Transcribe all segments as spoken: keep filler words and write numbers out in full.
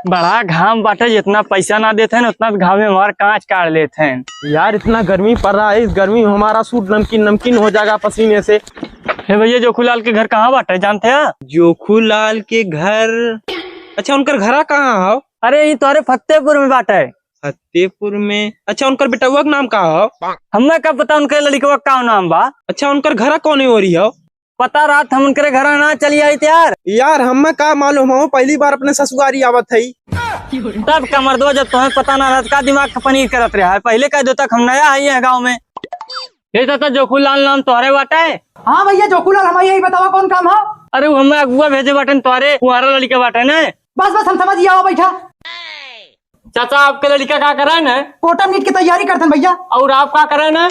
बड़ा घाम बाटे, जितना पैसा ना देत हैं, उतना घाम में हमार कांच काढ़ लेत हैं। यार, इतना गर्मी पड़ रहा है, इस गर्मी में हमारा सूट नमकीन नमकीन हो जाएगा पसीने से। हे भैया, जोखूलाल के घर कहाँ बाटे, जानते हैं? जोखूलाल के घर? अच्छा, उनकर घरा कहाँ हौ? अरे, ई तोहरे फतेहपुर में बाटे। फतेहपुर में? अच्छा, उनकर बेटउआ के नाम का हौ? हमें का पता उनके लड़िकवा का नाम बा। अच्छा, उनकर घरा कौने ओरी हौ? पता रहत हम उनकरे घरा ना चली आइत यार। यार, हमें का मालूम, हम पहली बार अपने ससुरारी आवत हई। तब का मर्दवा, जब तुम्हें पता ना रहत, का दिमाग का पनीर करत रहा है? पहले कह दो तक हम नया है ये गाँव में। हे चाचा, जोखूलाल नाम तोहरे बाटे? हाँ भैया, जोखूलाल हमारे, यही बतावा कौन काम है? अरे, वो हमें अगुआ भेजे बाटे तोहरे, कुंवारा लड़िका बाटे ने। बस बस, हम समझ गया, आओ बैठा। चाचा, आपके लड़िका का करे ने? कोटा नीट की तैयारी करते हैं भैया। और आप का करे ने?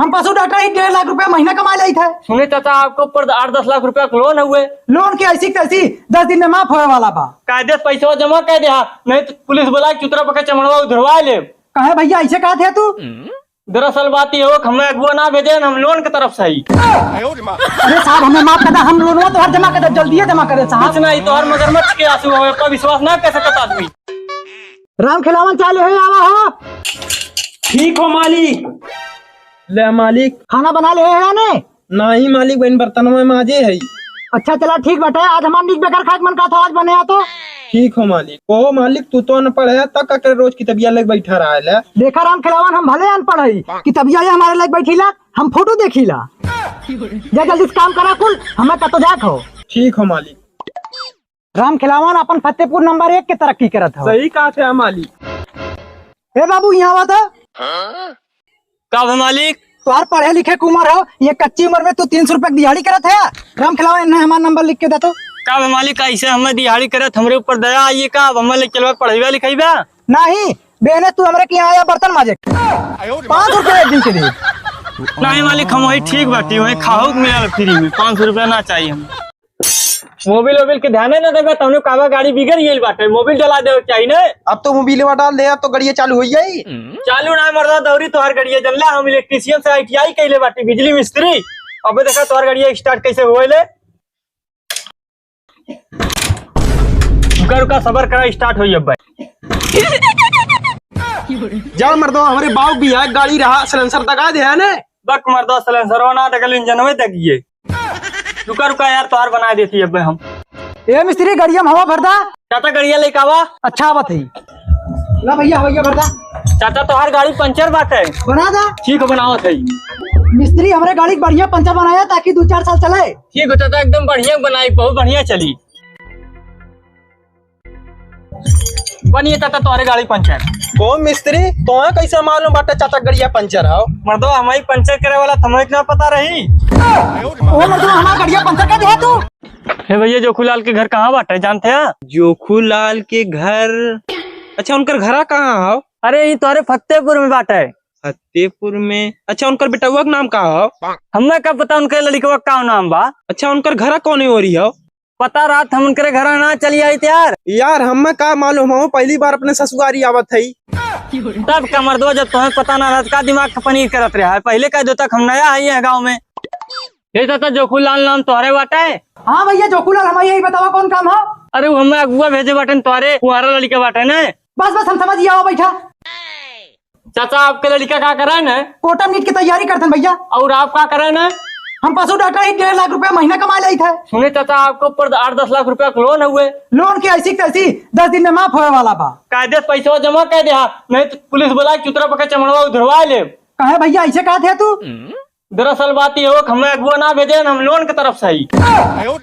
हम पशु डॉक्टर ही, डेढ़ लाख रुपया महीना कमा लेत है। सुने चाचा, आपके ऊपर आठ दस लाख रुपया का लोन हुए। लोन के ऐसी तैसी दस दिन में माफ होए वाला बा। कायदे से पैसा जमा कर दे, नहीं तो पुलिस बुला के चुतरा पकड़ चमड़वा उधरवा ले। काहे भैया, ऐसे कहत है तू? दरअसल बात ये हो कि हमें अगुआ ना भेजे, हम लोन के तरफ से ही। अरे साहब, हमें माफ कर दे, हम लोनवा तोहर जमा कर दे, जल्दिए जमा कर दे साहब। कुछ नहीं, तोहर मगरमच्छ के आंसू हमें पर विश्वास ना कर सकत आदमी। राम खिलावन, चालू है, आवा हो। ठीक हो मालिक। ले मालिक। खाना बना ले है या नहीं? नाही मालिक, बहन बर्तनवा माजे है। अच्छा चला ठीक बाटे, आज हमार नीक बेकार खाए के मन का था, आज बने आ तो। ठीक हो मालिक। ओ मालिक, तू तो अनपढ़ है, तब का करे रोज कितबिया लेके बैठा रहा है ले? देखा राम खिलावन, हम भले अनपढ़ हई, कितबिया ये हमारे लेके बैठीला, हम फोटो देखीला। जा जल्दी से काम करा कुल, हमें कतो जाक हो। ठीक हो मालिक। राम खिलावन अपन फतेहपुर नंबर एक के तरक्की करत हौ। सही कहा थे मालिक। ए बाबू, यहाँ आवा था। का बे मालिक? तोहार पढ़े लिखे के उम्र हो, ये कच्ची उम्र में तू तीन सौ रुपया की दिहाड़ी करत है? राम खिलावन, इन्हें हमार नंबर लिख के दे तो। का बे मालिक, ऐसे हमें दिहाड़ी करत, हमरे ऊपर दया आई का? अब हमें लेके चलवा पढ़ाईबा लिखाईबा? नहीं, बेने तू हमरे के यहाँ आया बर्तन माजे। पाँच सौ रुपया एक दिन के दे। नहीं मालिक, हम वही ठीक बाटी, वही खाहू के मिला फ्री में, पाँच सौ रुपया ना चाहिए हम। मोबिल ओबिल के ध्यान ना देबे, तौने काबा गाड़ी बिगड़ गइल बाटे, मोबिल डला देवे के चाही ने। अब तो मोबिलवा डाल दे, अब तो गड़िया चालू हो जाई। चालू ना मर्दा, दौरी तोहार गड़िया, जनला हम इलेक्ट्रीशियन से आई टी आई कइले बाटी, बिजली मिस्त्री। अबे देखा तोहार गड़िया स्टार्ट कैसे होए ले। रुका रुका, सबर करा, स्टार्ट होई अब भाई। जा मर्दवा, हमरे बाऊ भी है, गाड़ी रहा, silencer दगा दे है ने। बक मर्दवा, silencerवा ना दगल, इंजनवे दगिए। रुका रुका यार, तोहार बना देती अब हम। ए मिस्त्री, गड़िया में हवा भर दा। चाचा, गड़िया लेके आवा। अच्छा, आवत है। ला भैया, हवैया भर दा। चाचा, तोहार गाड़ी पंचर बाटे। बना दा। ठीक है, बनावत है। मिस्त्री, हमरे गाड़ी के बढ़िया पंचर बनाया, ताकि दो चार साल चले। ठीक हो चाचा, एकदम बढ़िया बनाई, बहुत बढ़िया चली। बनिए चाचा, तोहरे गाड़ी पंचर। कौन मिस्त्री? तोहे कैसे मालूम बाटे चाचा गड़िया पंचर हौ? मर्दवा, हमारी पंचर करे वाला तुम्हें ना पता रही? ओ मर्दवा, हमार गड़िया पंचर कर दिया तू। हे भैया, जोखूलाल के घर कहाँ बाटे, जानते हैं? जोखूलाल के घर? अच्छा, उनकर घरा कहाँ हौ? अरे, ई तोहरे फतेहपुर में बाटे। फतेहपुर में? अच्छा, उनकर बेटउआ के नाम का हौ? हमें का पता उनके लड़िकवा का नाम बा। अच्छा, उनकर घरा कौने ओरी हौ? पता रहत हम उनकरे घरा ना चली आइत यार। यार, हमें का मालूम, हम पहली बार अपने ससुरारी आवत हई। तब का मर्दवा, जब तुम्हें पता ना रहत, का दिमाग का पनीर करत रहा है? पहले कह दो तक हम नया है ये गाँव में। हे चाचा, जोखूलाल नाम तोहरे बाटे? हाँ भैया, जोखूलाल हमारे, यही बतावा कौन काम है? अरे, वो हमें अगुआ भेजे बाटे तोहरे, कुंवारा लड़िका बाटे ने। बस बस, हम समझ गया, आओ बैठा। चाचा, आपके लड़िका का करे ने? कोटा नीट की तैयारी करते हैं भैया। और आप का करे ने? हम पशु डॉक्टर ही, डेढ़ लाख रुपया महीना कमा लेत है। सुने चाचा, आपके ऊपर आठ दस लाख रुपया का लोन हुए। लोन की ऐसी तैसी दस दिन में माफ होए वाला बा। कायदे से पैसा जमा कर दे, नहीं तो पुलिस बुला के चुतरा पकड़ चमड़वा उधरवा ले। काहे भैया, ऐसे कहत है तू? दरअसल बात ये हो कि हमें अगुआ ना भेजे, हम लोन के तरफ से ही।